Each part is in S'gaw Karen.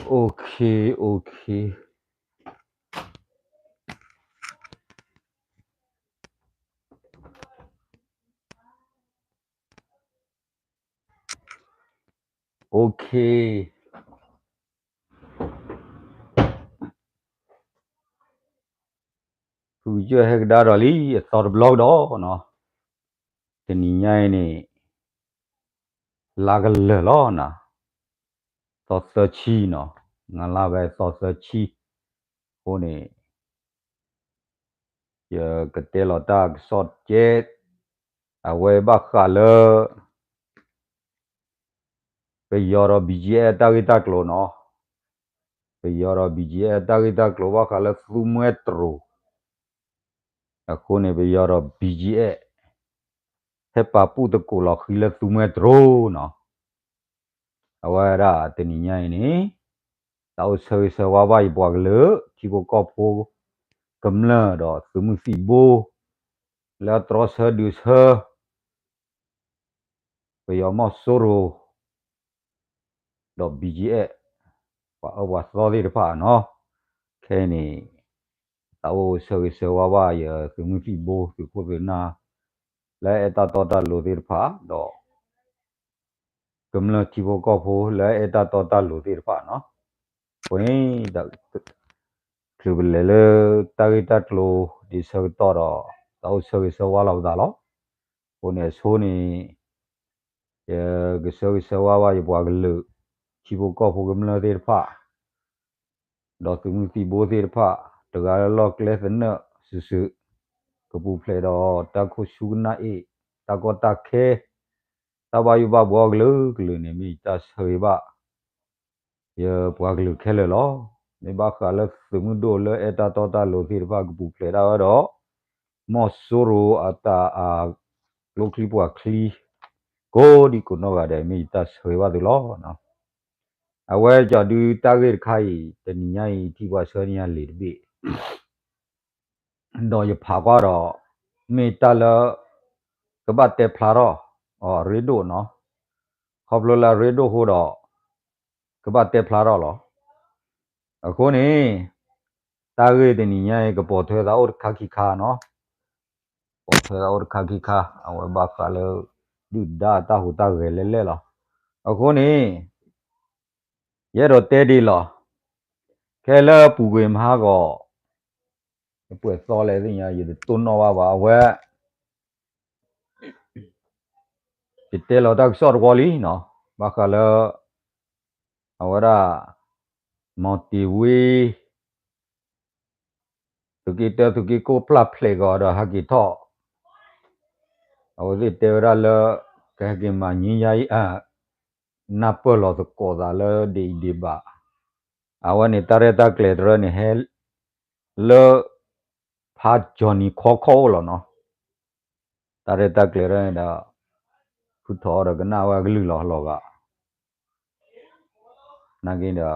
Okay, okay, okay. ဖုကစၢၢ်ဟဲကဒါဒီးလံ အသီတဘျီကဒီးနီၤ. တနံၤညါအံၤန့ၣ် လါကလၢာ်လီၤနီၤ, သီသၢဆံနီၤ, နလါဘဲသီသၢဆံ. အဃိန့ၣ် ယကတဲလီၤတၢ်ကစီၣ်တကဲး, အဝဲဘၣ်ဃးလၢ ပယီၤဒီး ဘီၣ်ကၠံၣ်အဲၣ် တၢ်ဂ့ၢ်တၢ်ကျိၤနီၤ. ပယီၤဒီး ဘီၣ်ကၠံၣ်အဲၣ် တၢ်ဂ့ၢ်တၢ်ကျိၤ ဘၣ်ဃးလၢသူမှဲတြိၤ. အဃိန့ၣ် ပယီၤဒီး ဘီၣ်ကၠံၣ်အဲၣ် ဟဲပာ်ပူၣ်သကိးလီၤဃံၤလၢသူမှဲတြိၤနီၤ. အဝဲဒၣ်တနံၤညါအံၤန့ၣ် တၢ်အိၣ်ဆၢဂ့ၤဆၢဝါဘၣ်ယပှၤကလုာ် ထံဖိကီၢ်ဖိ ကမျၢၢ်ဒီးသုးမုၢ်သံၣ်ဘိ လၢတြီဆၢဒုးဆၢ ပယီၤမီၢ်စိရိၤ ဒီး ဘီၣ်ကၠံၣ်အဲၣ် ပှၤအၢပှၤသီသ့ၣ်တဖၣ်နီၤ. ခဲအံၤန့ၣ် တၢ်အိၣ်ဆၢဂ့ၤဆၢဝါဘၣ်ယသုးမုၢ်သံၣ်ဘိ သုးခိၣ်သုးနၢ် လၢအဲၣ်တၢ်တီတၢ်လိၤသ့ၣ်တဖၣ် ဒီး ကမျၢၢ်ထံဖိကီၢ်ဖိ လၢအဲၣ်တၢ်တီတၢ်လိၤသ့ၣ်တဖၣ်နီၤ. အဃိန့ၣ် ချုးပလဲၤလၢတၢ်ဂ့ၢ်တၢ်ကျိၤဒ်ဆၢကတီၢ်ဒီး တၢ်အိၣ်ဆၢဂ့ၤဆၢဝါလီၤပသးလီၤ. အဃိန့ၣ်အဆိန့ၣ် ယကဆၢဂ့ၤဆၢဝါဘၣ်ယပှၤကလုာ် ထံဖိကီၢ်ဖိကမျၢၢ်သ့ၣ်တဖၣ် ဒီးသုးမုၢ်သံၣ်ဘိသ့ၣ်တဖၣ် တဂၤလၢလီၢ်ကျဲသနၢၣ်စုာ်စုာ် ကပူၤဖျဲးဒီးတၢ်ခိၣ်ဆူကနၣ်အ့ၣ် တၢ်ကီတၢ်ခဲ တၢ်ဘၣ်ယိၣ်ဘၣ်ဘှီကလုာ်ကလုာ်န့ၣ် မ့ၢ်ယတၢ်ဆၢဂ့ၤဘၣ် ယပှၤကလုာ်ခဲလၢာ်လီၤ. မ့ၢ်ဘၣ်ဃးလၢသုးမုၢ်ဒိၣ်လၢအဲၣ်တၢ်တီတၢ်လိၤသ့ၣ်တဖၣ်ကပူၤဖျဲးဒၣ်ဝဲဒီး မီၢ်စိရိၤအတၢ်အကျိချံပှၤချံ ကိးဒံကိးနီၢ်ဂၤဒဲး မ့ၢ်ယတၢ်ဆၢဂ့ၤဘၣ်သုလီၤ. အဝဲကီၤဒုတၢ်ဂ့ၢ်တခါအံၤ တနံၤညါအံၤထံၣ်ပှၤဆှၢန့ၢ်ယၤလံာ်တဘ့ၣ် ဒီးယဖးကွၢ်ဒီး မ့ၢ်တၢ်လၢ ကဘၣ်တဲဖျါထီၣ် အရ့ဒိၣ်နီၤ. ခီဖျိလၢအရ့ဒိၣ်အဃိဒီး ကဘၣ်တဲဖျါထီၣ်လီၤ. အဃိန့ၣ် တၢ်ဂ့ၢ်တနံၤညါအံၤ ကပိာ်ထွဲသးအိၣ်တခါခံခါနီၤ. ပိာ်ထွဲသးအိၣ်တခါခံခါ အဝဲဘၣ်ဃးလၢ ဒုၣ်ဒါတၢ်ဟူးတၢ်ဂဲၤလဲၣ်လဲၣ်လီၤ. အဃိန့ၣ် ယအဲၣ်ဒိးတဲဒ်လီၤ. ခဲလၢပူၤကွံာ်မဟါဂီၤ ယပှဲၤသီလဲၣ်သ့ၣ်ညါ ယတတိၢ်နီၣ်ဘၣ်ဘၣ် အဝဲ ယတဲလီၤတၢ်ကစီၣ်တဝီလံနီၤ. ဘၣ်ဃးလၢ အဝဲဒၣ် မီၤတ့ၤဝ့ သုးက့တၢ သုးက့ကိၣ်ပျၢ်ဖျဲးကီးဒီးဟဲက့ၤထီၣ် အဝဲသ့ၣ်တဲဝဲဒၣ်လၢ ကဟဲက့ၤမၤငြိမ်းချမ်းရေး အ နၢ်ပၢၢ်လီၤသကိးသးလၢဒ်အံၤဒံးဘၣ်. အဝဲန့ၣ်တၢ်ရဲၣ်တၢ်ကျဲၤတရၢန့ၣ်ဟဲ လၢ ဖးကၠီနံၤခီခီၣ်အိၣ်လီၤနီၤ. တၢ်ရဲၣ်တၢ်ကျဲၤတရၢန့ၣ်ဒီး ဖုထီၣ်အီၤဒီးကနၣ်ဝဲအကလုၢ်လီၤလီၤဂာ် နာ်က့ဒီး ယ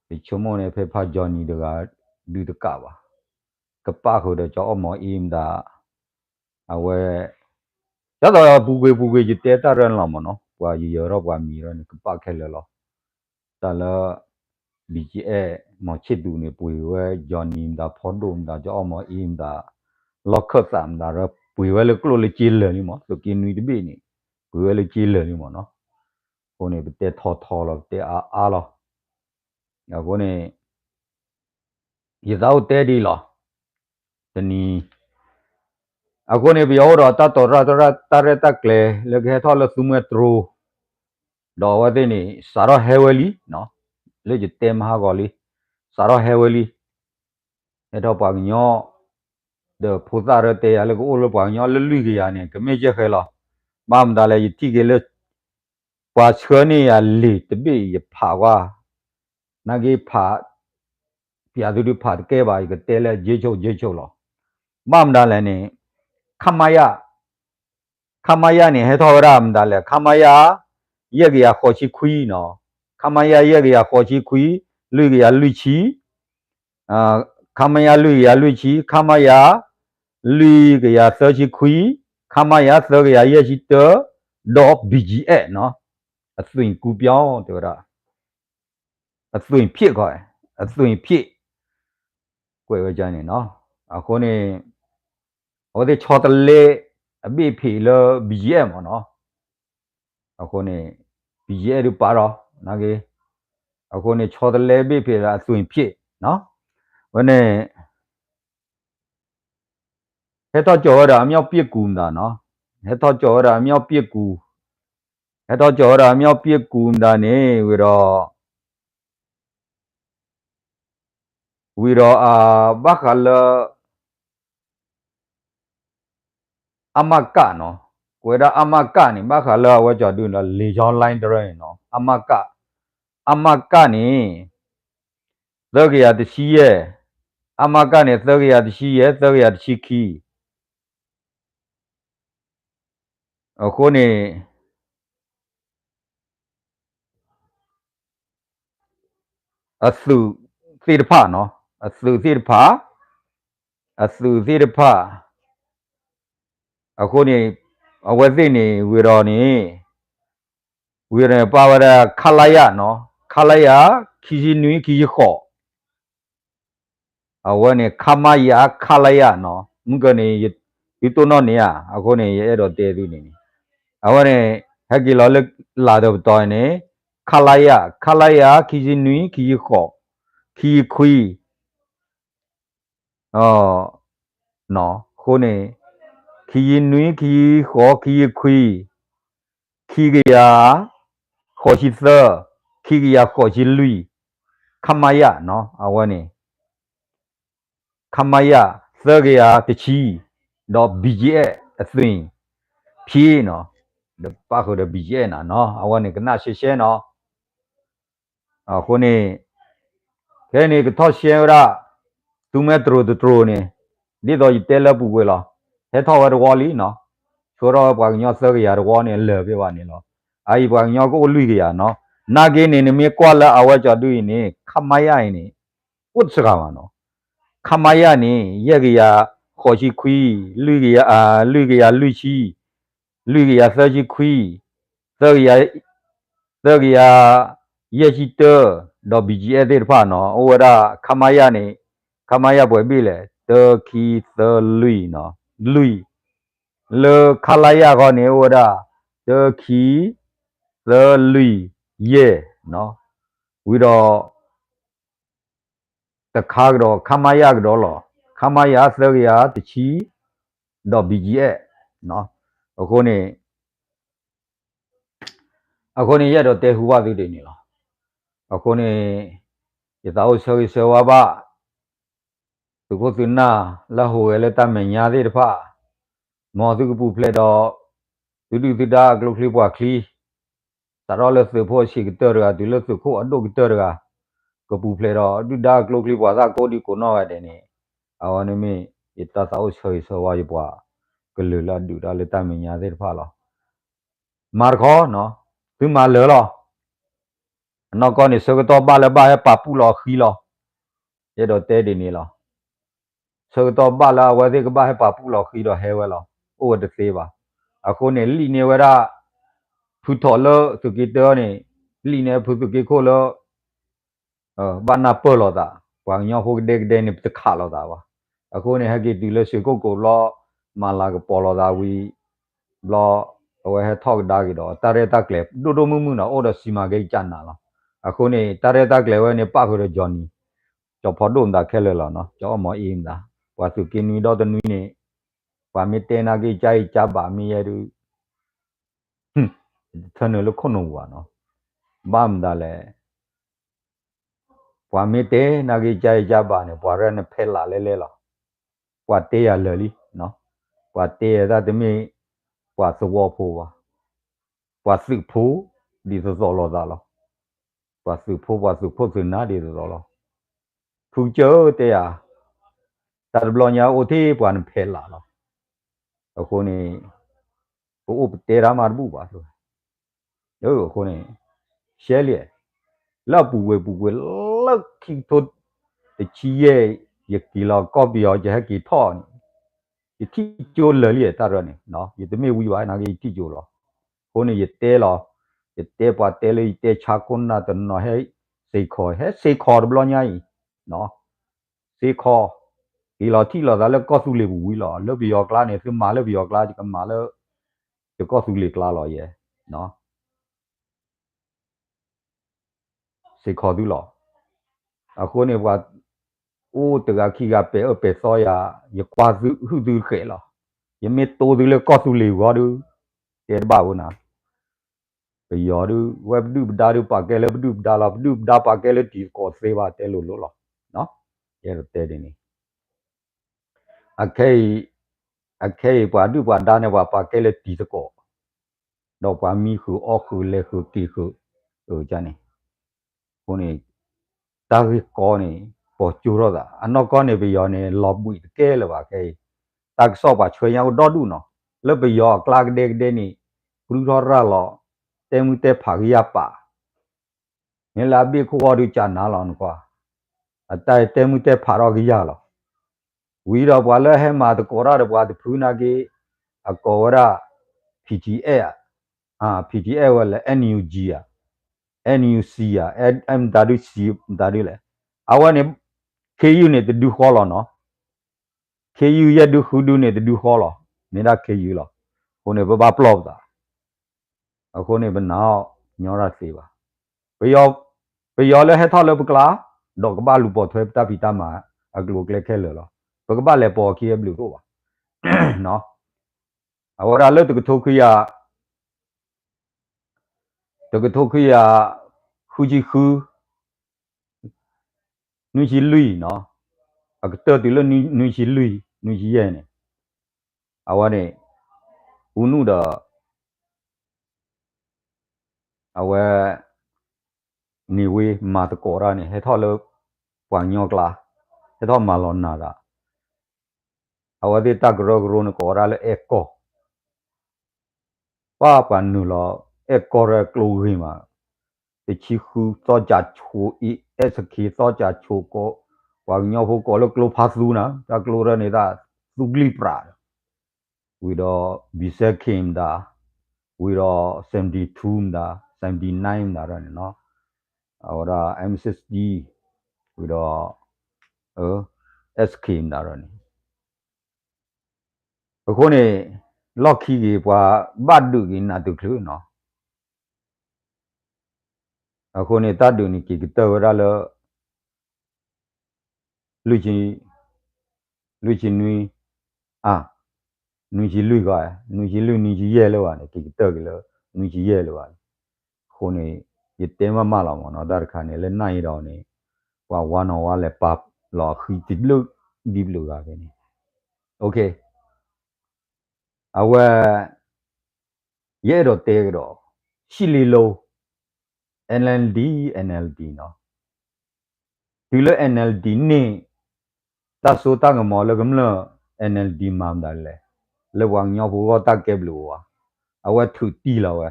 ဆိကမိၣ်န့ၣ် ဖဲဖးကၠီနံၤတဂၤ ဒုးတကးဘၣ်. ကပၣ်ဃုာ်ဒီးကၠီအီၣ်မီၤအံၤမတၤ အဝဲ ဒ်သိးပူၤကွံာ်ပူၤကွံာ် ယတဲတၢ်ရၢန့ၣ်လီၤမ့ၢ်နီၤ, ပှၤယယၢၤထီၣ်ပှၤမံၤရၢန့ၣ် ကပၣ်ခဲလၢာ်လီၤ. တၢ်လၢ ဘံၣ်ကၠံအဲၣ် မီၤဆ့ၣ်သူးန့ၣ် ပှ့ၤဝဲ ကၠီနံၤမတၤ ဖီဒိၣ်မတၤ ကၠီအီၣ်မီၤအံၤမတၤ လီၢ်ခၢၣ်သးမတၤရၢ ပှ့ၤဝဲလၢကျိၣ်လၢစ့လၢာ်လံမ့ၢ်, သုးက့နွံတဘ့ၣ်န့ၣ် ပှ့ၤဝဲလၢစ့လၢာ်လံမ့ၢ်နီၤ. အဃိန့ၣ် ပတဲထီထီလီၤ ပတဲအါအါလီၤ. အဃိန့ၣ် ယသးအိၣ်တဲဒ်အံၤလီၤ. တနံၤ အဃိန့ၣ် ပယီၤအိၣ်ဒီးတၢ်တိာ်ရၢ် တၢ်ရဲၣ်တၢ်ကျဲၤ လၢကဟဲထီၣ်လၢသူမှဲတြိၤ ဒီးအဝဲသ့ၣ်န့ၣ် စးထီၣ်ဟဲဝဲလံ, လၢယတဲမဟါဂီၤလံ, စးထီၣ်ဟဲဝဲလံ. ဟဲထီၣ်ပှၤကညီ ဒီးဖိသၣ်ရၢတဲယၤလၢကအိၣ်လၢပှၤကညီလၢလွံၢ်ကယၤန့ၣ် ကမ့ၢ်ကဲဃဲလီၤ. ဘၣ်မတၤလဲၣ် ယထံၣ်က့ၤလၢ ပှၤဆှၢန့ၢ်ယၤလံာ်တဘ့ၣ် ယဖးကွၢ် နာ်က့ဖး ပျးသုဒုးဖးတကဲဘၣ် ယကတဲလၢ ယဲဆိး ယဲဆိးလီၤ. ဘၣ်မတၤလဲၣ်န့ၣ် ခမရ ခမရန့ၣ် ဟဲထီၣ်ဝဲဒၣ်မတၤလဲၣ် ခမရ ယဲၢ်ကယၤဃိးဆံခွံနီၤ, ခမရ ယဲၢ်ကယၤဃိးဆံခွံ, လွံၢ်ကယၤလွံၢ်ဆံ ခမရ လွံၢ်ကယၤလွံၢ်ဆံ, ခမရ လွံၢ်ကယၤသၢဆံခွံ, ခမရ သၢကယၤယဲၢ်ဆံတၢ, ဒီး ဘံၣ်ကၠံအဲၣ်နီၤ, အသွံၣ်ကူပျီ တဲဝဲဒၣ်. အသွင်ဖြည့် ကွဲးဝဲန့ၣ်နီၤ. အဃိန့ၣ် အဝဲသ့ၣ်ဆီတလဲအဘ့ၣ်ဖံးလၢ ဘံၣ်ယဲၣ် မ့ၢ်နီၤ. အဃိန့ၣ် ဘံၣ်ယဲၣ် ဒုးပာ်ဒီး နာ်က့ အဃိန့ၣ် ဆီတလဲဘ့ၣ်ဖံးလၢအသွင်ဖြည့်နီၤ. ဝဲန့ၣ် ဟဲထီၣ်ကၠီၤဝဲဒၣ်အမၠီၣ်ပ့ၣ်ကူမတၤနီၤ, ဟဲထီၣ်ကၠီၤဝဲဒၣ်အမၠီၣ်ပ့ၣ်ကူ, ဟဲထီၣ်ကၠီၤဝဲဒၣ်အမၠီၣ်ပ့ၣ်ကူမတၤန့ၣ် ဝံၤဒီး ဝံၤဒီးအဘၣ်ဃးလၢ အမကနီၤ, ကွဲးဒၣ်အမကန့ၣ် ဘၣ်ဃးလၢအဝဲကၠီၤဒုနီၤ လေကြောင်းလိုင်းတရၢန့ၣ်နီၤ, အမက, အမကန့ၣ် သၢကယၤတဆံယဲၢ်, အမကန့ၣ် သၢကယၤတဆံယဲၢ် သၢကယၤတဆံခံ, အဃိန့ၣ် အသုးသ့ၣ်တဖၣ်နီၤ, အသုးသ့ၣ်တဖၣ်, အသုးသ့ၣ်တဖၣ်, အဃိန့ၣ် အဝဲသ့ၣ်န့ၣ် ဝံၤဒီးန့ၣ်, ဝံၤဒီးန့ၣ် ပာ်ဝဲဒၣ် ခလရ နီၤ, ခလရ ခံဆံနွံ ခံဆံဃိး, အဝဲန့ၣ် ခမရ ခလရ နီၤ, မုၢ်ကန့ၣ် ယတိၢ်နီၣ်န့ၢ်ဧါ, အဃိန့ၣ် ယအဲၣ်ဒိးတဲသုန့ၣ်န့ၣ်, အဝဲန့ၣ် ဟဲက့ၤလီၤလၢလာ်ဒီးပတီၢ်န့ၣ် ခလရ, ခလရ ခံဆံနွံ ခံဆံဃိး, ခံဆံခွံ အဃိန့ၣ် ခံဆံနွံ ခံဆံဃိး ခံဆံခွံ, ခံကယၤ ဃိးဆံသၢ, ခံကယၤ ဃိးဆံလွံၢ်, ခမရ နီၤ, အဝဲန့ၣ် ခမရ သၢကယၤတဆံ, ဒီး ဘံၣ်ကၠံအဲၣ် အသွံၣ်ဖံးနီၤ, ဒီးပၣ်ဃုာ်ဒီး ဘံၣ်ကၠံအဲၣ် နၤနီၤ, အဝဲန့ၣ် ကနၣ်ရှဲရှဲနီၤ. အဃိန့ၣ် ခဲအံၤန့ၣ် ကထီၣ်ရှဲဝဲဒၣ် သုမ့ၢ်တြိၤတတြိၤန့ၣ် ဒ်သိးယတဲလၢပူၤကွံာ်လီၤ. ဟဲထီၣ်ဝဲတဝီလံနီၤ, ဆှၢထီၣ်ဝဲပှၤကညီသၢကယၤတဝီန့ၣ် လၢာ်ဖဲဘၣ်န့ၣ်လီၤ. အအံၤပှၤကညီကအိၣ်လွံၢ်ကယၤနီၤ. နာ်က့န့ၣ် နမ့ၢ်ကွၢ်လၢအဝဲကၠီၤဒုအံၤန့ၣ် ခမရ အံၤန့ၣ် အိၣ်တစှၤဘၣ်နီၤ. ခမရ န့ၣ် ယဲၢ်ကယၤ ဃိးဆံခွံ, လွံၢ်ကယၤ လွံၢ်ကယၤလွံၢ်ဆံ, လွံၢ်ကယၤသၢဆံခွံ, သၢကယၤ သၢကယၤ ယဲၢ်ဆံတၢ, ဒီး ဘံၣ်ကၠံအဲၣ် သ့ၣ်တဖၣ်နီၤ, အိၣ်ဝဲဒၣ် ခမရ န့ၣ် ခမရ ပှဲၤဘ့ၣ်လဲၣ်, တၢ ခံ သၢ လွံၢ်နီၤ, လွံၢ်, လၢ ခလရ ဃီန့ၣ် အိၣ်ဝဲဒၣ် တၢ ခံ သၢ လွံၢ် ယဲၢ်နီၤ, ဝံၤဒီး တခါကဒီး ခမရ ကဒီးလီၤ. ခမရ သၢကယၤတဆံ ဒီး ဘံၣ်ကၠံအဲၣ် အဃိန့ၣ် အဃိန့ၣ် ယအဲၣ်ဒိးတဲဟူဘၣ်သုဒ်န့ၣ်လီၤ. အဃိန့ၣ် ယသးအိၣ်ဆၢဂ့ၤဆၢဝါဘၣ် သုးခိၣ်သုးနၢ်လၢဟူးဂဲၤလၢတၢ်မဲာ်ညါသ့ၣ်တဖၣ်, မ်သုကပူၤဖျဲးဒီး သုဒုၣ်သုဒါအကျိချံပှၤချံ စးထီၣ်လၢသုးဖိအဆံးကတၢၢ်တဂၤ တုၤလၢသုးခိၣ်အဒိၣ်ကတၢၢ်တဂၤ, ကပူၤဖျဲးဒီးဒုၣ်ဒါအကျိချံပှၤသၣ်ကိးဒံကိးနီၢ်ဂၤဒဲးန့ၣ်, အဝဲန့ၣ်မ့ၢ်ယတၢ်သးအိၣ်ဆၢဂ့ၤဆၢဝါယပှၤကလုာ်လၢအဒုးတၢ်လၢတၢ်မဲာ်ညါသ့ၣ်တဖၣ်လီၤ. မၤတခီ, သုမၤလၢာ်လီၤ. အနီၢ်ကီၢ်န့ၣ် ဆၢကတီၢ်ဘၣ်လၢဘၣ်ဟဲပာ်ပူၣ်လီၤအဃံလီၤ. ယအဲၣ်ဒိးတဲဒ်န့ၣ်လီၤ. ဆၢကတီၢ်ဘၣ်လၢအဝဲသ့ၣ်ကဘၣ်ဟဲပာ်ပူၣ်လီၤဃံဒီးဟဲဝဲလီၤ. အိၣ်ဝဲတသ့ဘၣ်. အဃိန့ၣ် လံၣ်န့ၢ်ဝဲဒၣ် ဖုထီၣ်လၢသုးက့တၢန့ၣ်, လံၣ်န့ၢ်ဖုသုးက့ခိၣ်လၢ ဘၣ်နၢ်ပၢၢ်လိာ်သး, ပှၤကညီဖိကဒဲကဒဲန့ၣ် ပတခးလိာ်သးဘၣ်. အဃိန့ၣ် ဟဲက့ၤတုၤလၢစ့ၢ်ကီးကိးဘျီ မၤလၤကပီၤလိာ်သးဝံၤဘျီ, အဝဲဟဲထီၣ်ကဒါက့ၤဒီး တၢ်ရဲၣ်တၢ်ကျဲၤဒိၣ်ဒိၣ်မုၢ်မုၢ်နီၤ, အိၣ်ဒီးစံမၤကဲကနၤလီၤ. အဃိန့ၣ် တၢ်ရဲၣ်တၢ်ကျဲၤဝဲန့ၣ် ပၣ်ဃုာ်ဒီး Johnny ကၠီဖီဒိၣ်မတၤခဲလၢာ်လီၤနီၤ, ကၠီအီၣ်မီၤအ့မတၤ, ပှၤသုးက့နွံဒီတနွံန့ၣ်, ပှၤမ့ၢ်တဲနာ်က့ၤကၠါအံၤကၠါဘၣ်မ့ၢ်ယဲဒုး ထၢနုာ်လၢခိၣ်နူာ်ပူၤဘၣ်နီၤ, ဘၣ်မတၤလဲၣ်. ပှၤမ့ၢ်တဲနာ်က့ၤကၠါအံၤကၠါဘၣ်န့ၣ် ပှၤရဲၣ်န့ၣ်ဖဲးလးလဲလဲလီၤ. ပှၤတဲယၤလၢာ်လံ, ပှၤတဲယၤတၢ်တမ့ၢ် ပှၤသဝီဖိဘၣ်, ပှၤသုးဖိဒ်သိးသိးလိာ်သးလီၤ. ပှၤသုးဖိပှၤသုးခိၣ်သုးနၢ်ဒ်သိးသိးလီၤ. ဖုကစၢၢ်တဲယၤ, တၢ်တဘျီညါအိၣ်ထဲပှၤန့ၣ်ဖဲးလးလီၤ. အဃိန့ၣ် ပအိၣ်ပတဲတၢ်မးတဘူၣ်ဘၣ်. အဃိန့ၣ် ရှဲလံ, လၢအပူၤကွံာ်ပူၤကွံာ်လၢခံကထိတဆံယဲၢ် ယက့ၤလီၤကီၢ်ပယီၤ ယဟဲက့ၤထီၣ်န့ၣ်, ယထံၣ်ကၠိလၢာ်လံတၢ်ရၢန့ၣ်, ယတမ့ၢ်ဝံဘၣ်နာ်က့ၤယထံၣ်ကၠိလီၤ. အဃိန့ၣ် ယတဲလီၤ, ယတဲပှၤတဲလၢယတဲဆါခိၣ်နၢ်တနီၤဟဲ စ့ၢ်ကီး ဟဲစ့ၢ်ကီးတဘျီညါအံၤ, စ့ၢ်ကီး ဟ့ၣ်လီၤထံၣ်လိာ်သးလၢကီၢ်သူလ့ၤပူၤဝံၤလီၤ. လၢပယီၤကျါန့ၣ် သုမၤလၢပယီၤကျါ ယကမၤလၢ ယကီၢ်သူလ့ၤကျါလီၤယဲ စ့ၢ်ကီးသုလီၤ. အဃိန့ၣ် ပှၤ အိၣ်တဂၤခံဂၤပဲာ်အၢပဲာ်သီယၤ, ယကွၢ်သုဟုၣ်သုဃဲးလီၤ. ယမ့ၢ်တိသုလၢကီၢ်သူလ့ၤဂီၢ်ဒုး တဲတဘၣ်ဝဲနၤ, ပယီၤဒုး ဝဲပဒုၣ်ပဒါဒုး ပာ်ကဲလၢပဒုၣ်ပဒါလီၤ. ပဒုၣ်ပဒါပာ်ကဲလၢတံၤသကိးသ့ဘၣ် တဲလိၤလိၤလီၤ. ယအဲၣ်ဒိးတဲဒ်န့ၣ် အခဲအံၤ အခဲအံၤ ပှၤဒုၣ်ပှၤဒါန့ၣ် ပှၤပာ်ကဲလၢတံၤသကိး, ဒီးပှၤမံဃုာ်အီၣ်ဃုာ်လဲၤဃုာ်က့ၤဃုာ် အန့ၣ်, အဃိန့ၣ် တၢ်ဂ့ၢ်ကီန့ၣ် ပိာ်ကၠိထီၣ်သး အနီၢ်ကီၢ်န့ၣ် ပယီၤန့ၣ် လီၤဘှံးတကဲလၢၤဘၣ်ခဲအံၤ, တၢ်ကစီၣ်ပှၤဆှၢညါအိၣ်ဒီဒူၣ်နီၤ, လၢပယီၤအကျါကဒဲကဒဲန့ၣ် ပြုၢ်ထီၣ်ရၢ်လီၤ, တဲမုၢ်တဲဖးကယၢ်ပာ် မ့ၢ်လၢအဘ့ၣ်ခိၣ်အီၤဒုးကနၤလီၤနကွၢ်, အတၢ်တဲမုၢ်တဲဖးထီၣ်ကယၢ်လီၤ. ဝံၤဒီးပှၤလၢဟဲမၤသကိးတၢ်ဒီးပှၤတဖုနာ်က့, အကိးဝဲဒၣ် P T F ဧါ, P T F ဝဲလဲၣ် N U G ဧါ, N U C ဧါ, မတၤဒု C မတၤဒုလဲၣ်, အဝဲန့ၣ် ခ့ယုၢ်န့ၣ်တဒုဃီလီၤနီၤ, ခ့ယုၢ်ယဲၢ်ဒုဃုဒုန့ၣ်တဒုဃီလီၤ, မ့ၢ်ဒၣ်ခ့ယုၢ်လီၤ. အဃိန့ၣ် ပဘၣ်ပျီၢ်ပသး အဃိန့ၣ် ပနာ်အီၤညီရၢ်သ့ဘၣ်. ပယီၤ ပယီၤလၢဟဲထီၣ်လၢပကျါ, ဒီးကဘၣ်လူၤပိာ်ထွဲပတၢ်ဖံးတၢ်မၤအကျိၤအကျဲခဲလၢာ်လီၤ. ပကဘၣ်လဲၤပိာ်အခံအဘျုးတအိၣ်ဘၣ်. အဝဲဒၣ်လၢတကထိခွံကယၤ, တကထိခွံကယၤ ဃုဆံဃု နွံဆံလွံၢ်နီၤ, အကတၢၢ်တုၤလၢနွံဆံလွံၢ် နွံဆံယဲၢ်န့ၣ်, အဝဲန့ၣ် ဦးနုဒီး အဝဲ န့ၢ်ဝ့မၤသကိးတၢ်န့ၣ် ဟဲထီၣ်လၢပှၤကညီကျါ, ဟဲထီၣ်မၤလီၤနၤသး, အဝဲသ့ၣ်တၢ်ကရၢကရိန့ၣ် ကိးဝဲဒၣ်လၢအဲၣ်ကီၢ် ပှၤပှၤနုာ်လီၤ အဲၣ်ကီၢ်ရဲၣ်ကျိဂ့ၤမး, တဆံဃုသီၣ်ကၠးဆိးအံၤ S K သီၣ်ကၠးဆိးကီး, ပှၤကညီဖိကိးလၢကျိဖးသူနၤ, တၢ်ကျိရဲၣ်န့ၣ်ဒၣ် သူကလံၣ်ပြး, ဝံၤဒီး B seven K မတၤ, ဝံၤဒီး seventy two မတၤ, seventy nine မတၤဒ်န့ၣ်နီၤ, အဝဲဒၣ် M sixty, ဝံၤဒီး S K မတၤဒ်န့ၣ် အဃိန့ၣ် လီၢ်ခံက့ၤ ပှၤဘၣ်ဒုးက့ၤနးတုၤချုးနီၤ, အဃိန့ၣ် တၢ်ဒုးန့ၣ်က့ၤကတၢၢ်ဝဲဒၣ်လၢ လွံၢ်ဆံ, လွံၢ်ဆံနွံ, အါ, နွံဆံလွံၢ်ဂီၢ်, နွံဆံလွံၢ် နွံဆံယဲၢ်လၢၤဘၣ်န့ၣ် က့ၤကတၢၢ်က့ၤလၢ နွံဆံယဲၢ်လၢၤဘၣ်န့ၣ်, အဃိန့ၣ် ယတဲမးမးလီၤမ့ၢ်နီၤ တၢ်တခါန့ၣ် လၢနၢ်အံၤဒီးန့ၣ် ပှၤဝါနီၤဝါလဲၤပာ်လီၤအဃံတဘျုးဒ်ဘျုးဂၤဖဲန့ၣ်, အဝဲ ယအဲၣ်ဒိးတဲကဒီး ဟံၣ်လ့လိ N L D, N L D နီၤ, တုၤလၢ N L D န့ၣ် တၢ်စိတၢ်ကမီၤလၢကမျၢၢ် N L D မၤမတၤလဲၣ်, လၢပှၤကညီဖိဂီၢ်တၢ်ကဲဘျုးအိၣ်ဧါ, အဝဲထုးတံၢ်လီၤဝဲ,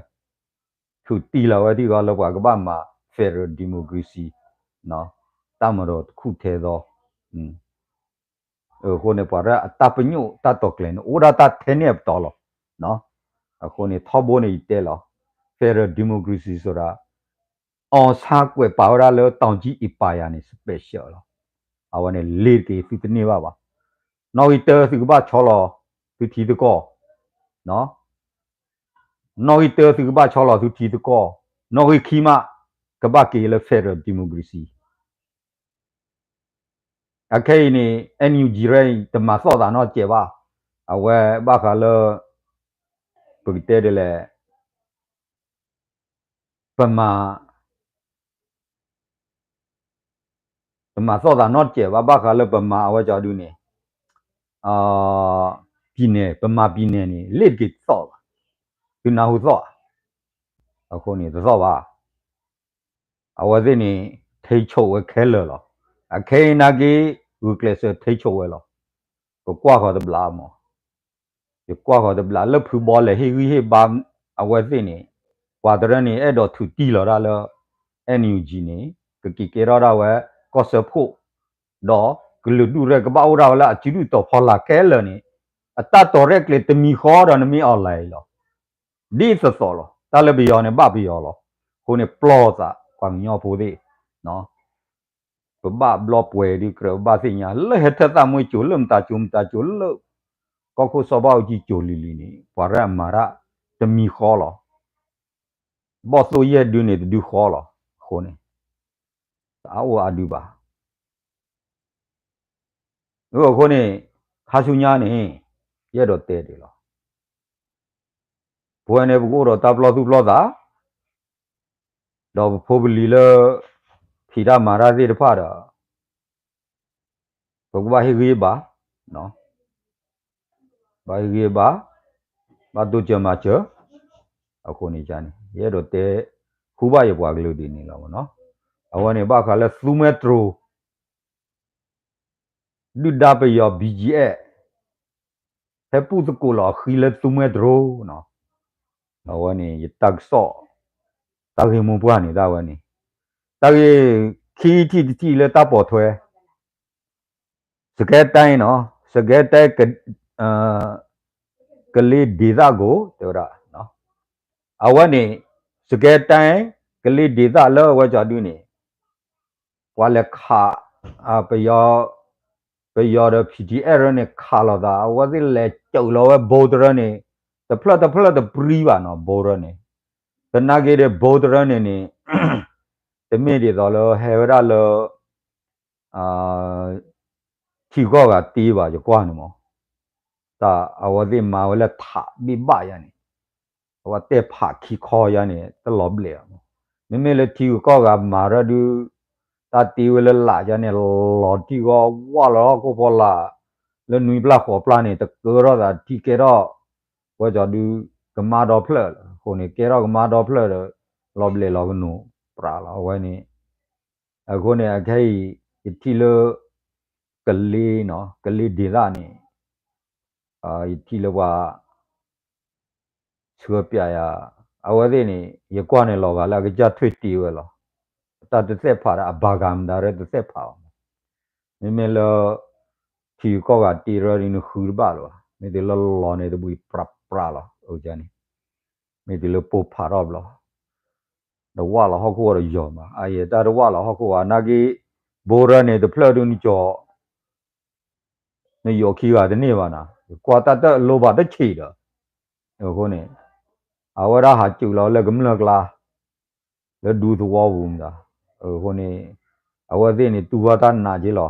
ထုးတံၢ်လီၤဝဲထံဂီၢ်လၢပှၤကဘၣ်မၤ federal democracy, တၢ်မၤဒီးတခူၣ်ထဲသိ အဃိန့ၣ် ပှၤရဲၣ်အတၢ်ပညိၣ်တၢ်တီၤကျဲၤန့ၣ် အိၣ်ဒၣ်တၢ်ထဲန့ၣ်အပတီၢ်လီၤ. အဃိန့ၣ် ထီဘိန့ၣ် ယတဲလီၤ federal democracy ဆိုတာ အောင်ဆန်း ကွဲးပါဝဲဒၣ်လၢ တောင်ကြီး empire န့ၣ် special လီၤ. အဝဲန့ၣ် လ့တက့ၤသုတန့ၢ်ဘၣ်ဘၣ်. နီၣ်ဂံၢ်တၢသုကဘၣ်ဆီလီၤသုထံသုကီၢ်, နီၣ်ဂံၢ်တၢသုကဘၣ်ဆီလီၤသုထံသုကီၢ်, နီၣ်ဂံၢ်ခံမး ကဘၣ်က့ၤလၢ federal democracy. အခဲအံၤန့ၣ် N U G ရဲၣ်အံၤ တမၤသီၣ်သးနီတစဲးဘၣ်. အဝဲဘၣ်ဃးလၢ ပကတဲဒ်လဲၣ်, ပမၤ တမၤသီၣ်သးနီတစဲးဘၣ်. ဘၣ်ဃးလၢပမၤအဝဲကၠီဒုန့ၣ် ပြည်နယ်, ပမၤ ပြည်နယ် န့ၣ် လ့တက့ၤတသီၣ်ဘၣ်. သုနၢ်ဟူသီၣ်ဧါ. အဃိန့ၣ်တသီၣ်ဘၣ်. အဝဲသ့ၣ်န့ၣ် ထိန်းချုပ် ဝဲခဲလၢာ်လီၤ. အခဲအံၤနာ်က့ ဂုာ်ကျဲးစၢး ထိန်းချုပ် ဝဲလီၤ. ကကွၢ်ဃီၤတဘျီမး, ယကွၢ်ဃီၤတဘျီ လၢဖုဘီလဲၤဟ့ၣ်ဂံၢ်ဟ့ၣ်ဘါအဝဲသ့ၣ်န့ၣ်, ပှၤတရၢန့ၣ် အဲၣ်ဒိးထုးတံၢ်လီၤဒၣ်လၢ N U G န့ၣ် ကက့ၤကဲထီၣ်ဒၣ်ဝဲ ကီၢ်စၢဖှိၣ်, ဒီးကလုာ်ဒူၣ်ရဲၣ်ကဘၣ်အိၣ်ဒၣ်ဝဲလၢအစုဒုၣ်တီၤဖီလာ်ခဲလၢာ်န့ၣ်, အတၢ်တီၤရဲၣ်ကျဲၤတမံၤဃီဒီးနမ့ၢ် online လီၤ. ဒ်သိးသိးလီၤ. တၢ်လၢပယီၤန့ၣ် ဘၣ်ပယီၤလီၤ. အဃိန့ၣ် ပျီၢ်သးပှၤကညီဖိသ့ၣ်, ပဘၣ်ဘျီပှဲၤဒုးကြၢးပဘၣ်သ့ၣ်ညါ လၢဟဲထၢၣ်သၣ်မွ့ၢ်ကၠိၤလၢမတၤကၠိၤမတၤကၠိၤလၢ ကီၢ်ခိၣ်စီၤဘၣ်အူကၠံကၠိၤလံၤလံၤန့ၣ် ပှၤရဲၣ်အမၤတၢ်တမံၤဃီလီၤ. ဘီၣ်သိၣ်ယဲၢ်ဒုန့ၣ်တဒုဃီလီၤ. အဃိန့ၣ် တအါအိၣ်အါဒုဘၣ်. အဃိန့ၣ် ခါဆူညါန့ၣ် ယအဲၣ်ဒိးတဲဒ်လီၤ. ပဝဲန့ၣ်ပကအိၣ်ဒီးတၢ်ပလီၢ်သူၣ်ပလီၢ်သး ဒီးပဖိပလံၤလၢ ဖံးတၢ်မၤတၢ်သ့ၣ်တဖၣ်ဒီး ပကဘၣ်ဟ့ၣ်ဂံၢ်ဘါ, ဘၣ်ဟ့ၣ်ဂံၢ်ဘါ, ဘၣ်တိစၢၤမၤစၢၤ, အဃိန့ၣ်န့ၣ် ယအဲၣ်ဒိးတဲ ဃုဘၣ်ယပှၤကလုာ်ဒ်န့ၣ်လီၤ. အဝဲန့ၣ်ဘၣ်ဃးလၢသူမွဲတြိၤ ဒုၣ်ဒါပယီၤ ဘံကၠံအဲၣ် ဟဲပူၣ်သကိးလီၤအဃံလၢသူမွဲတြိၤနီၤ. အဝဲန့ၣ် ယတၢ်ကစီၣ် တၢ်ဂ့ၢ်မိၢ်ပှၢ်န့ၣ် တၢ်ဝဲန့ၣ် တၢ်ဂ့ၢ်ခံထံၣ်တထံၣ်လၢတၢ်ပိာ်ထွဲ စကဲတဲနီၤ စကဲတဲ ကလ့ဒ့သၣ်ကိၣ် တဲဝဲဒၣ် အဝဲန့ၣ် စကဲတဲ ကလ့ဒ့သၣ်လၢအဝဲကၠီဒုန့ၣ် ပှၤလဲၤခး ပယီၤ ပယီၤဒီး ပီၣ်ထံအဲၣ် ရၢန့ၣ် ခးလိာ်သး အဝဲသ့ၣ်လဲၤစၢးလီၤဝဲဘိတရၢန့ၣ် တဖျၢၣ်တဖျၢၣ်တပြံဘၣ်နီၤ ဘိတရၢန့ၣ် သနာ်က့ဒီးဘိတရၢန့ၣ်န့ၣ် တမ့ၢ်ဒ်သိးလၢဟဲဝဲဒၣ်လၢ ထံဂုၤကီၢ်ဂၤတ့ဘၣ် ယကွၢ်န့ၣ်မး တၢ်အဝဲသ့ၣ်မၤဝဲလၢထးဘ့ၣ်ဘၣ်ယါန့ၣ် အဝဲတဲဖးခံခီယါန့ၣ် တလီၤဘျဲၣ်ဘၣ်မး. မ့မ့ၢ်လၢထံဂုၤကီၢ်ဂၤမၤရၢဒုး တၢ်တ့ဝဲလၢလာ်ယါန့ၣ် လီၤတံၢ်ဂီၢ်ဝၢ်လီၤဟီၣ်ခိၣ်ဖီလာ် လၢနွံပျၢ်ဃိးပျၢ်န့ၣ် တကၢထီၣ်သးထံၣ်ကဲထီၣ် ဝဲကၠီဒု ကမါဒီဖျၢၣ် အဃိန့ၣ် ကဲထီၣ်ကမါဒီဖျၢၣ်ဒီး လီၤဘျဲၣ်လီၤကနိးပြးလီၤ အဝဲန့ၣ် အဃိန့ၣ် အခဲအံၤ ယထံၣ်လၢ ကလ့နီၤ ကလ့ဒ့သၣ်န့ၣ် ယထံၣ်လၢပှၤ ဆှၢပျဲယၤ အဝဲသ့ၣ်န့ၣ် ယကွၢ်န့ၣ်လီၤဂာ်လၢအကစၢ်ထွ့တ့ဝဲလီၤ. တၢ်တသ့ၣ်ဖးဒီးအဘၣ်ဂၤမတၤရၢတသ့ၣ်ဖးဘၣ်မး. မ့မ့ၢ်လၢ ထံဂုၤကီၢ်ဂၤတ့ရၢဒ်နဃုတဘၣ်လၢၤဘၣ်. မ့ၢ်တုၤလၢလီၤန့ၣ်တဘှံးပြးပြးလီၤ အန့ၣ် မ့ၢ်တုၤလၢပိၢ်ဖးထီၣ်ဘျီ တဝၢ်လီၤဟီၣ်ခိၣ်ဒီးယီၤမး အယဲၢ်တၢ်တဝၢ်လီၤဟီၣ်ခိၣ်ဘၣ် နာ်က့ ဘိရၢန့ၣ် တဖျၢၣ်ဒုးနကၠီၤ နယိးခံဂၤတန့ၢ်ဘၣ်နၤ ယကွၢ်တၢ်တၢ်အလိဘၣ်တဆံးဒီး အဃိန့ၣ် အဝဲဒၣ်ဟးစူးလီၤလၢကမျၢၢ်ကျါ လၢဒူသဝီပူၤမး အဃိန့ၣ် အဝဲသ့ၣ်န့ၣ် တူၢ်ဘၣ်တၢ်နးက့လီၤ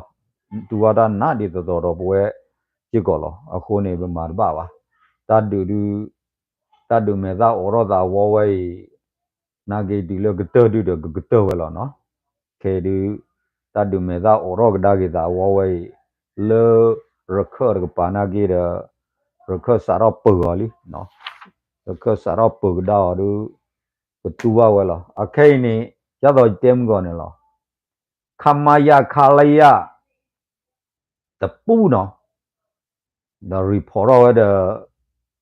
တူၢ်ဘၣ်တၢ်နးဒ်သိးသိးဒီးပဝဲစ့ၢ်ကီးလီၤ အဃိန့ၣ် ပမၤတဘၣ်ဘၣ် တၢ်ဒုးဒုး တၢ်ဒုးမဲာ်သၣ်အိးထီၣ်သးအဝီဝဲအံၤ နာ်က့တုၤလၢကတၢၢ်ဒုးဒီးကကတၢၢ်ဝဲလီၤနီၤ ခဲအံၤဒုး တၢ်ဒုးမဲာ်သၣ်အိးထီၣ်ကဒါက့ၤသးအဝီဝဲအံၤ လၢရခၢၣ်တကပၤနာ်က့ဒီး ရခၢၣ်စးထီၣ်ပၢၤအီၤလံ ရခၢၣ်စးထီၣ်ပၢၤကဒါအီၤဒုး ကတူၢ်ဘၣ်ဝဲလီၤ အခဲအံၤန့ၣ် ဒ်သိးယတဲမုၢ်ဂီၤန့ၣ်လီၤ ခမရ ခလရ တပူၤနီၤ ဒီး report ထီၣ်ဝဲဒီး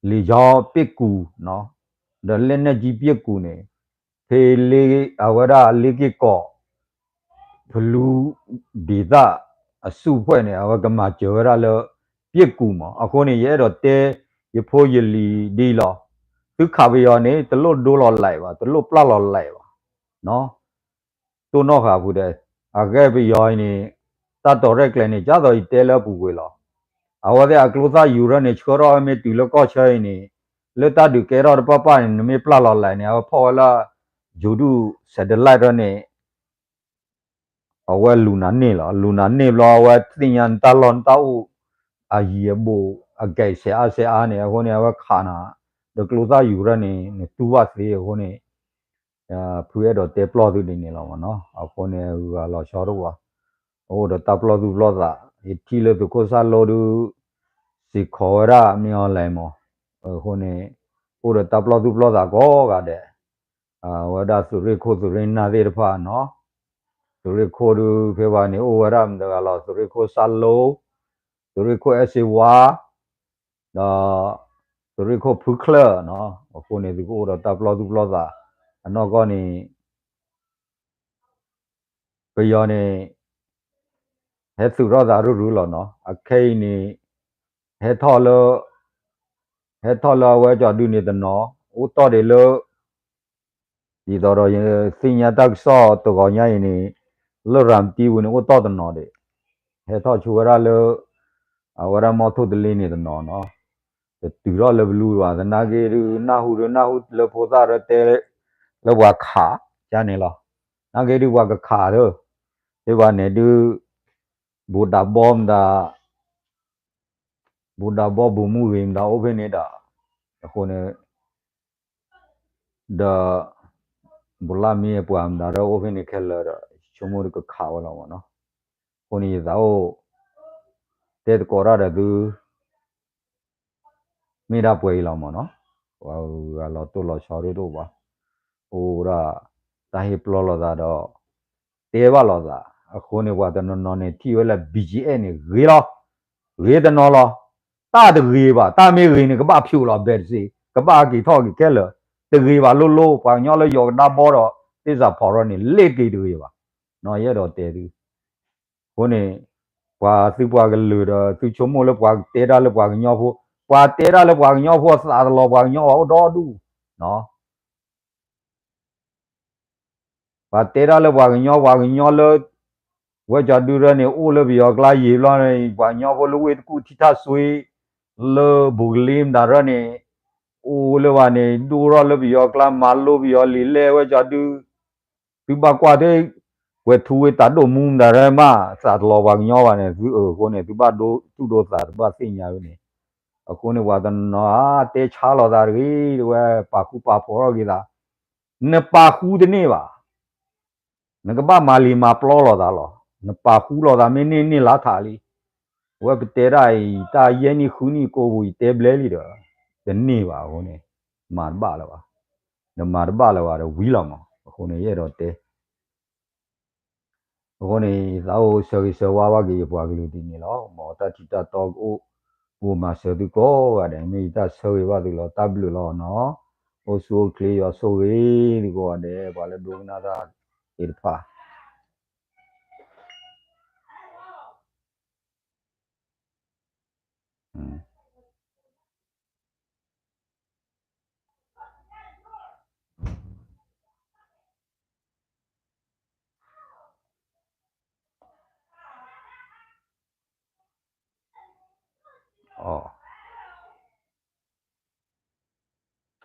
လေကြောင်းပစ်ကူနီၤ ဒီးလက်နက်ကြီးပစ်ကူန့ၣ် ဖဲလ့ အဝဲဒၣ်လ့က့ၢ်ကီး ဖလူဒေသအစုအဖွဲ့န့ၣ် အဝဲကမၤစၢၤဝဲဒၣ်လၢ ပစ်ကူမး အဃိန့ၣ် ယအဲၣ်ဒိးတဲ ယဖိယလံၤဒ်အံၤလီၤ သုခးပယီၤန့ၣ် တလိၣ်ဒိလီၤလဲၤဘၣ် တလိၣ်ပျၢ်လီၤလဲၤဘၣ် တိၢ်နီၣ်ဃာ်ဖုဒဲး အဂ့ၢ်ပယီၤအံၤန့ၣ် တၢ်တီၤရဲၣ်ကျဲၤန့ၣ် ဒ်သိးယတဲလၢအပူၤကွံာ်လီၤ အဝဲသ့ၣ်အကျိသၣ်ယူၤရၢန့ၣ် ဆှၢထီၣ်ဝဲမ့ၢ်တုၤလၢကီၢ်ဆၢအံၤန့ၣ် လၢတၢ်ဒုးကဲထီၣ်တပၣ်ပၣ်န့ၣ် နမ့ၢ်ပျၢ်လီၤလဲၤန့ၣ် အဝဲဖီၣ်ဝဲလၢ ယိၤဒုၣ် satellite ရၢန့ၣ် အဝဲလူၤနၤန့ၢ်လီၤ လူၤနၤန့ၢ်ဘျီ အဝဲသ့ၣ်ညါနတၢ်လီၢ်နတၢ်အိၣ် အယံၤအဘူး အကဲးစဲးအါစဲးအါန့ၣ် အဃိန့ၣ် အဝဲခးနၤ ဒီးကျိသၣ်ယူၤရၢန့ၣ် နတူၢ်ဘၣ်သ့အဃိန့ၣ် ဖုအဲၣ်ဒိးတဲပျီၢ်သုဒ်န့ၣ်လီၤမးနီၤ အဃိန့ၣ် ဂုၤဂၤလီၤဆီတအိၣ်ဘၣ် အအိၣ်ဒီးတၢ်ပျီၢ်သူၣ်ပျီၢ်သး ယထံၣ်လၢသုးခိၣ်စၢ်လိဒုး စ့ၢ်ကီးဝဲဒၣ်မ့ၢ် online မး အဃိန့ၣ် အိၣ်ဒီးတၢ်ပျီၢ်သူၣ်ပျီၢ်သးကိးဂၤဒဲး ဝဲဒၣ်သုးရ့ၣ်ခိၣ်သုးရ့ၣ်နၢ်သ့ၣ်တဖၣ်နီၤ သုးရ့ၣ်ခိၣ်ဒုးဖဲဘၣ်န့ၣ် အိၣ်ဝဲဒၣ်မတၤတဂၤလီၤ သုးရ့ၣ်ခိၣ်စၢ်လိ သုးရ့ၣ်ခိၣ်အဲၣ်စ့ဝါ ဒီး သုးရ့ၣ်ခိၣ်ဖုချၢၣ်နီၤ အဃိန့ၣ် သုကအိၣ်ဒီးတၢ်ပျီၢ်သူၣ်ပျီၢ်သး အနီၢ်ကီၢ်န့ၣ် ပယီၤန့ၣ် ဟဲသုးထီၣ်သးရုၢ်ရုၢ်လီၤနီၤ အခဲအံၤန့ၣ် ဟဲထီၣ်လၢ ဟဲထီၣ်လၢအဝဲကၠီဒုန့ၣ်တနီၤ အိၣ်တီၢ်ဒံးလၢ ဒ်သိးဒီးယသ့ၣ်ညါတၢ်ကစီၣ်တဂီၤညါအံၤန့ၣ် လၢရၤမတံပူၤန့ၣ် အိၣ်တီၢ်တနီၤဒံး, ဟဲထီၣ်ဆိဝဲဒၣ်လၢ အဝဲဒၣ်မီထိၣ်တလ့န့ၣ်တနီၤနီၤ, တတုၤထီၣ်လၢပလူဘၣ်, သနာ်က့ဒုး နၢ်ဟူဒုးနၢ်ဟူလၢဖိသၣ်ဒီးတဲ လၢပှၤခး ကန့ၣ်လီၤ. သနာ်က့ဒုးပှၤကခးဒီး သ့ၣ်ဘၣ်န့ၣ်ဒုး ဘူးဒးဘီမတၤ ဘူးဒးဘီဘူးမူဂ့ၤမတၤအိၣ်ဖဲန့ၣ်ဒီး အဃိန့ၣ် ဒီး ဘူးလၢမ့ၢ်အပှၤမတၤဒီးအိၣ်ဖဲန့ၣ်ခဲလၢာ်ဒီး ဆိကမိၣ်ဒုးကခးဝဲလီၤမ့ၢ်နီၤ. အဃိန့ၣ်ယသးအိၣ် တဲသကိးတၢ်ဒီးသု မ့ၢ်ဒၣ်ပှဲၤအံၤလီၤမ့ၢ်နီၤ. ပှၤဂၤလီၤတိၢ်လီၤဆီဒ်တအိၣ်ဘၣ်, အိၣ်ဒၣ် တၢ်ဟ့ၣ်ပျီလိာ်သးဒီး တဲဘၣ်လိာ်သး, အဃိန့ၣ် ပှၤတနီၤနီၤန့ၣ် ထံၣ်ဝဲလၢ ဘံၣ်ကၠံအဲၣ်န့ၣ် ဂ့ၤလီၤ, ဂ့ၤတနီၤလီၤ. တၢ်တဂ့ၤဘၣ်, တၢ်မ့ၢ်ဂ့ၤန့ၣ် ကဘၣ်ဖျိးလီၤ ဘဲးတစ့, ကဘၣ်က့ၤထီၣ်က့ၤခဲလၢာ်, တဂ့ၤဘၣ်လိၤလိၤ, ပှၤကညီလၢယီၤကဒါဘီဒီး သ့ၣ်စးဖီးရီန့ၣ် လ့ၣ်က့ၤတဂ့ၤဘၣ်, နီၤ ယအဲၣ်ဒိးတဲသု အဃိန့ၣ် ပှၤသုပှၤကလုာ်ဒီး သုဆိကမိၣ်လၢပှၤတဲတၢ်လၢပှၤကညီဖိ, ပှၤတဲတၢ်လၢပှၤကညီဖိ အသးတလီၤပှၤကညီဘၣ်အိၣ်ဒီဒူၣ်, ပှၤတဲတၢ်လၢပှၤကညီ, ပှၤကညီလၢ ဝဲကၠီဒုရၢန့ၣ် အိၣ်လၢပယီၤကျါယံာ်ဘျီန့ၣ် ပှၤကညီဖိလၢဝ့ၢ်တကူၣ်ထံထၣ်စွ့ လၢဘူးကလ့မတၤရၢန့ၣ် အိၣ်လၢဘၣ်န့ၣ် ဒိၣ်ထီၣ်လၢပယီၤကျါ မၤလိပယီၤလံာ်လဲၢ်ဝဲကၠီဒု သုဘၣ်ကွၢ်ထဲ ဝဲၤထူဝ့ၤတးဒိၣ်မူမတၤရၢမး သးတလီၤပှၤကညီဘၣ်န့ၣ် သုအၢ အဃိန့ၣ် သုဘၣ်ဒိသူၣ်ဒိသးတဘၣ်သ့ၣ်ညါဝဲန့ၣ်, အဃိန့ၣ် ပှၤတနီၤနီၤ တဲဆါလိာ်သးတဂ့ၤ တဝဲ ပာ်ဃူပာ်ဖိးထီၣ်က့ၤသး, နပာ်ဃူတန့ၢ်ဘၣ် နကဘၣ်မၤလံာ်မၤပျီလိာ်သးလီၤ. နပာ်ဃူလိာ်သးမ့ၢ်န့ၢ်န့ၢ်လါထးလံ. အဝဲပတဲဒၣ်အံၤ တၢ်ယဲၢ်နံၣ်ဃုနံၣ်ကိးပူၤ ယတဲဘျဲလံဒီး တန့ၢ်ဘၣ်အဃိန့ၣ် မၤတဘၣ်လၢၤဘၣ်. နမၤတဘၣ်လၢၤဘၣ်ဒီးဝံၤလီၤမး. အဃိန့ၣ် ယအဲၣ်ဒိးတဲ အဃိန့ၣ် ယသးအိၣ်ဆၢဂ့ၤဆၢဝါဘၣ်က့ၤယပှၤကလုာ်ဒ်န့ၣ်လီၤ. မ်တၢ်ထံးတၢ်တီကအိၣ် ပမၤစၢၤသုကိးဂၤဒဲး မ့ၢ်ယတၢ်ဆၢဂ့ၤဘၣ်သုလီၤ. တၢ်ဘျုးလီၤနီၤ. အိၣ်ဆူၣ်အိၣ်ချ့ယွၤဆိၣ်ဂ့ၤသုကိးဂၤဒဲး ပှၤလၢဒိကနၣ်တၢ်သ့ၣ်တဖၣ် ထီၣ်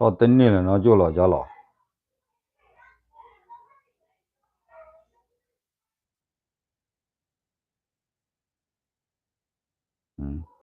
တန့ၢ်လၢၤနီကၠိၣ်လီၤကၠီလီၤ.